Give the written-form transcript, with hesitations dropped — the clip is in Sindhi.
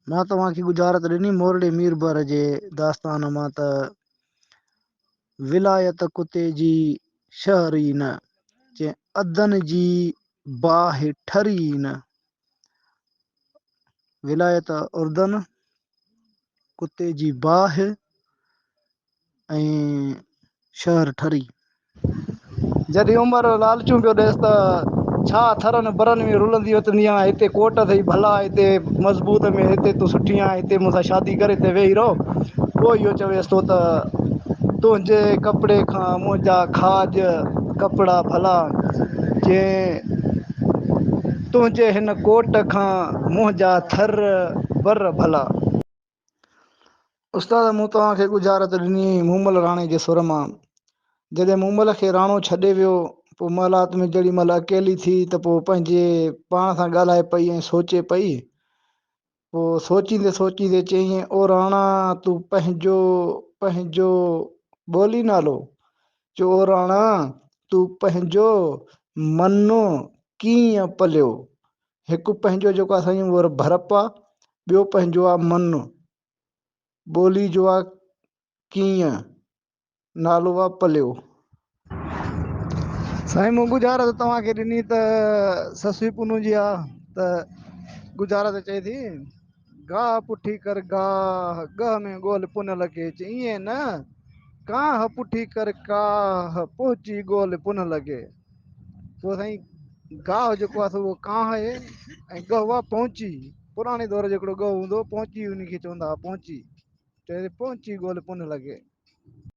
مان توهان کي ڳجهارت ڏني مورڙي ميربحر جي داستان مان ته ولايت ڪتي جي شهر ئي نه، چي عدن جي باهه ٺري ئي نه. ولايت اردن، ڪتي جي باهه ۽ شهر ٺري. جڏهن عمر لالچون پيو ڏيس ته ڇا ٿرن برن ۾ رلندي وتندي آن، هتي ڪوٽ اٿئي ڀلا، هتي مضبوط ۾ هتي تون سٺي آن، هتي مون سان شادي ڪر، هتي ويهي رهه. پوء اهو چويس ٿو ته تنهنجي ڪپڙي کان منهنجا کاڄ ڪپڙا ڀلا، جي تنهنجي هن ڪوٽ کان منهنجا ٿر بر ڀلا. استاد مون توهان کي ڳجهارت ڏني مومل راڻي جي سر مان. جڏهن مومل کي راڻو ڇڏي ويو، پوء محلات ۾ جهڙي مهل اڪيلي ٿي ته پوء پنهنجي پاڻ سان ڳالهائي پئي ۽ سوچي پئي. پوء سوچيندي سوچيندي چيائين، او راڻا تون پنهنجو پنهنجو ٻولي نالو. چيو او راڻا تون پنهنجو من ڪيئن پليو. هڪ پنهنجو جيڪو اسان جي ور ڀرپ آ، ٻيو پنهنجو آ من، ٻولي جو آ ڪيئن، نالو آ پليو. سائين مون ڳجهارت توهان کي ڏني ته سسئي پنهون جي آ ته ڳجهارت چئي ٿي، گاهه پٺي ڪر گاهه، ڳهه ۾ ڳول پنهل کي، چي ائين نه، ڪاهه پٺي ڪر ڪاهه، پهچي ڳول پنهل کي. پوء سائين گاهه جيڪو آهي سو اهو ڪانهه آهي ۽ ڳهه آهي پهچي، پراڻي دور جو هڪڙو ڳهه هوندو هو پهچي ان کي چوندا هئا پهچي، چئي پهچي ڳول پنهل کي.